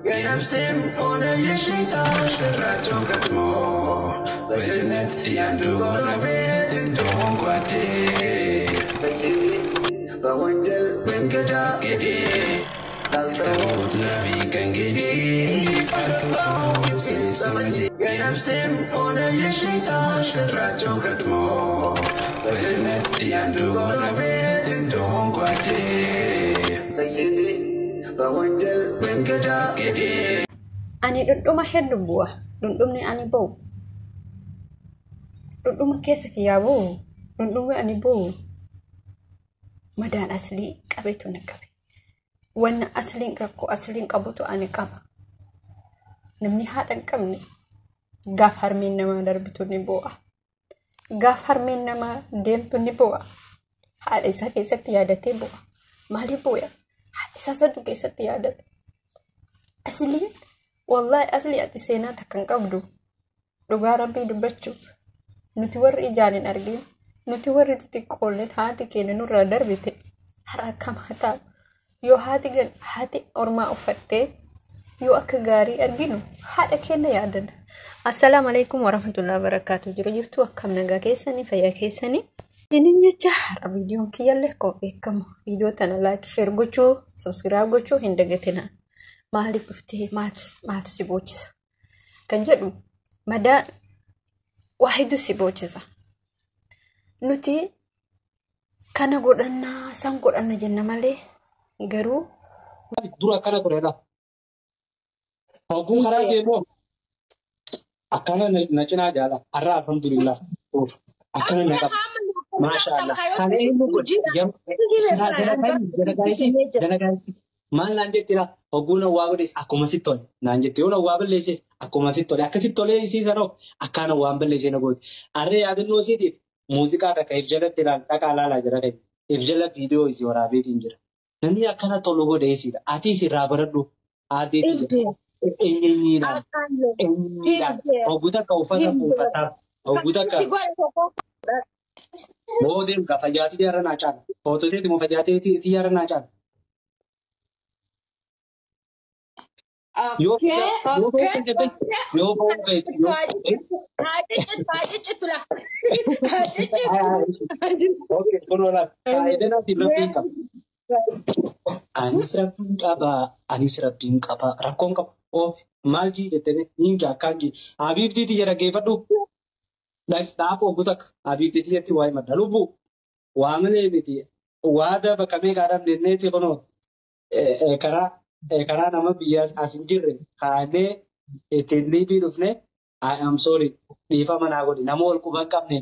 የነፍሴም ሆነ የሽታው ሽራቸው ከትሞ በጀነት ያንቱ ጎረቤት እንደሆን ጓዴ ሰይዲ በወንጀል መንገዳገዴ ላልተውት ነቢ ከእንግዲህ አገባው ጊዜ ዘመዴ የነፍሴም ሆነ የሽታው ሽራቸው ከትሞ በጀነት ያንቱ ጎረቤት እንደሆን ጓዴ ሰይዲ በወንጀል መንገዳገዴ። Ani dhundhuma hedduu bu'a. Dhundhumni ani ba'u. Dhundhuma keessa kiyyaa ba'u. Dhundhumni ani ba'u. Madaan aslii qabeetu na qabe. Wanna asliin rakkoo asliin qabutu ani qaba. Namni haadha hin qabne gaaf harmeen namaa darbitu ni boo'a. Gaaf harmeen namaa deemtu ni boo'a. Haadha isaa keessatti yaadatee boo'a. Maaliif boo'a? Haadha isaa saduu keessatti yaadata. Asliin wallaahi aslii ati seenaa takka hin qabdu. Dhugaa rabbii dubbachuuf nuti warri ijaan hin argin, nuti warri xixiqqoolleen haati keenya nurraa darbite har'a akkam haa taa'u. Yoo haati gan haati ormaa uffattee yoo akka gaarii arginu haadha keenya yaadanna. Assalaamu alaikum warahmatullahi wabarakatuh. Jiru jirtu akkam nagaa keessanii fayyaa keessanii. Isinin jecha har'a viidiyoon kiyyallee akkuma beekamu viidiyoo tana like, share gochuu, subscribe gochuu hin dagatinaa. Maaliif dhuftee maaltu si boochisa? Kan jedhu madaa waa hedduu si boochisa. Nuti kana godhannaa san godhanna jenna malee garuu Dura akkana turedha. Hogguun karaa deemu akkana na cinaa jaala. Har'a alhamdulillah. Akkana na qaba. Maasha Allah. Kana eenyu godhe? Dalagaa isii. Maal naan jetti laa? Hogguun waa godhes akkuma sitti tole. Naan jetti yoo waa balleesses akkuma sitti tole. Akkasitti tolee isii sanoo akkaana waan balleessee na gooti. Harree yaadannoo isiitiif muuziqaa takka if jalatti ilaal dhaqaa laalaa jira ta'e. If jala viidiyoo isii waraabeetiin jira. Namni akkana tolu godhe isiidha. Ati irraa baradhu. Aadeetti jira. Eenyeenyiidhaan. Eenyeenyiidhaan. Hogguu takka uffata kuufataa. Hogguu takka boodeem gaa fayyaatii yaara naa caala. Foototee moo fayyaatii yaara naa caala. Yoo yoo yoo feete yoo Okay, kun wala faayidaan ati rabbiin qaba. Anis rabbiin qaba. Anis rabbiin qaba. Rakkoon qaba. Oof maal jii jettee niin jaa akkaan jii. Habiibtiiti jedha geeffadhu. Dhaaf oguu takka habiibtiiti jetti waa'ee madda lubbuu. Waa malee miti. Waada bakka meeqaadhaan deemneeti kunoo karaa nama biyya as hin jirre kaanee ittiin liibii dhufne I am sorry dhiifama naa godhi nama wal quba hin qabne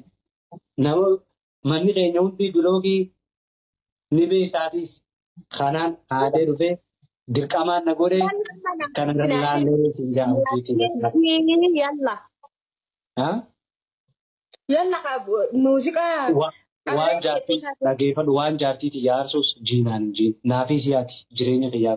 nama manni keenya hundi biloogii ni beektaatis kanaan haadee dhufee dirqamaan na godhe kana laallee siin jaa ofiitiin. Yalla. Yalla muuziqaa. Waan jaartii dhageeffadhu waan jaartiiti jaarsus jiinaan jiin naafis yaati jireenya kiyyaaf.